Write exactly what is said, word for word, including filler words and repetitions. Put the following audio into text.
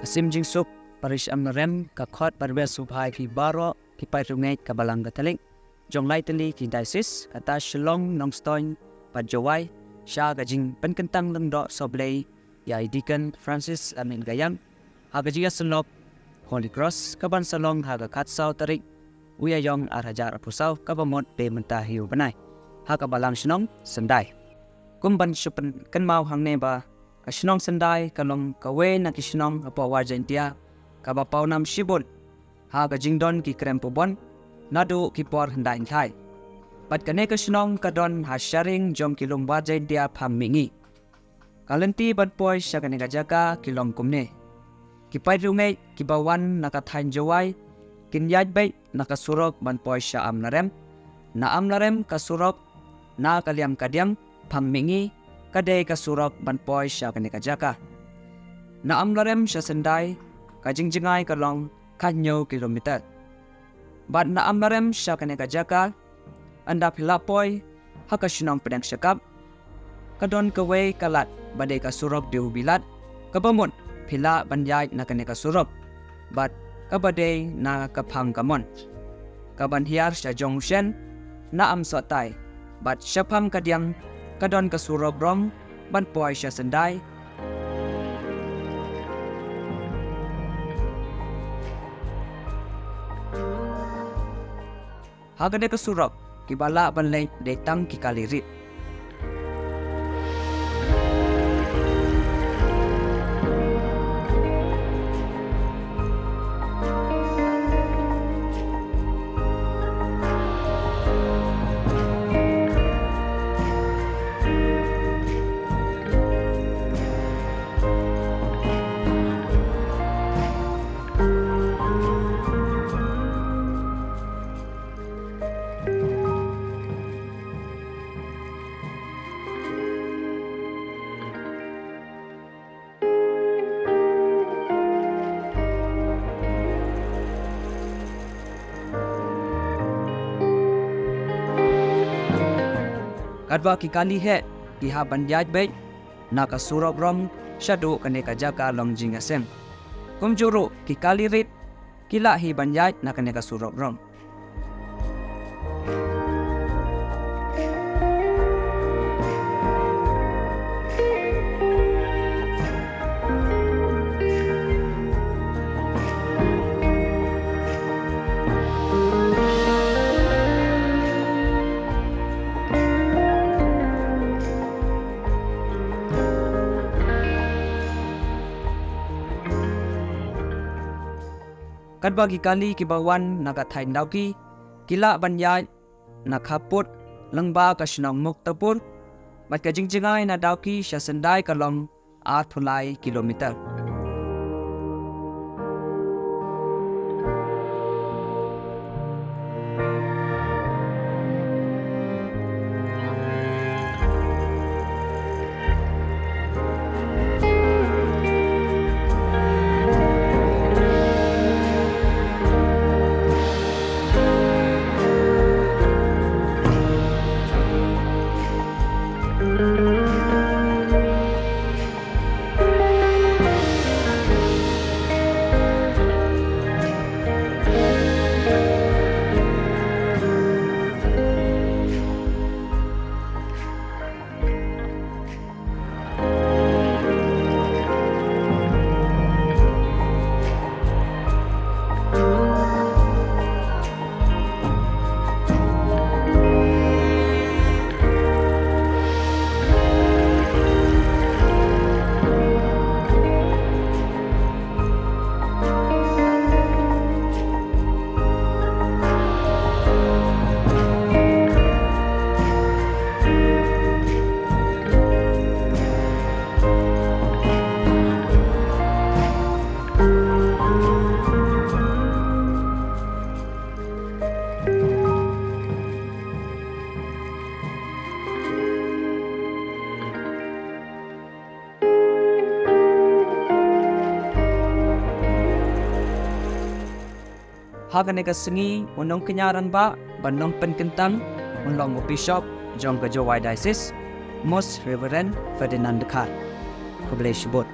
Ka Sim Jingsuk, Parish Amlarem, ka khot bad wei sngewbha ïa phi baroh ki paid riewngeit ka Balang Katholik jong lai tylli ki diocese, kata Shillong, Nongstoiñ bad Jowai, sha ka jingpynkyntang lyngdoh sohblei ïa i Deacon Francis Amin Gayam ha ka jingïasyllok Holy Cross, kaban sa long ha ka khatsaw tarik u Ïaïong ar hajar arphew saw, kaba mut bad mynta hi u bnai, ha ka Balang Shnong Sendai. Kum ban shu pynkynmaw hangne ba ka Shnong Sendai ka long kawei na ki shnong hapoh War Jaiñtia kaba pawnam shibun ha ka jingdon ki krem pubon naduh ki por hyndai hynthai. Bad kane ka shnong ka don ha sharing jong ki lum War Jaiñtia pham mihngi. Ka lynti ban poi sha kane ka jaka ki long kumne: ki paid riewngeit kiba wan na ka thaiñ Jowai kin ïaid beit na ka surok ban poi sha Amlarem. Na Amlarem ka surok na ka liang kadiang pham mihngi ka dei ka surok ban poi sha kane ka jaka. Na Amlarem sha Sendai ka jingjngai ka long khathynñiew kilometer. Bad na Amlarem sha kane ka jaka, ynda phi lah poi ha ka shnong pdeng shakap, ka don kawei ka lad ba dei ka surok Dihubilat, kaba mut phi lah ban ïaid na kane ka surok, bad kaba dei na ka phang kamon, kaban hiar sha Jong u Shen na Amsohtai. Bad shaphang kadiang ka don ka surok rong ban poi sha Sendai. Ha kane ka surok kiba lah ban leit dei tang ki kali rit. Katba ki kali heh ki hap ban ïaid beit na ka surok rong shaduh kane ka jaka long jingïaseng. Kumjuh ruh ki kali rit ki lah hi ban ïaid na kane ka surok rong. Katba ki kali kiba wan na ka thaiñ Dawki ki lah ban ïaid na khappud lyngba ka shnong Muktapur, bad ka jingjngai na Dawki sha Sendai ka long arphew lai kilometer. Ha kane ka sngi u nongkñia rangbah ba nongpynkyntang un long u Bishop jong ka Jowai Diocese, Most Reverend Ferdinand Dkhar. Khublei shibun.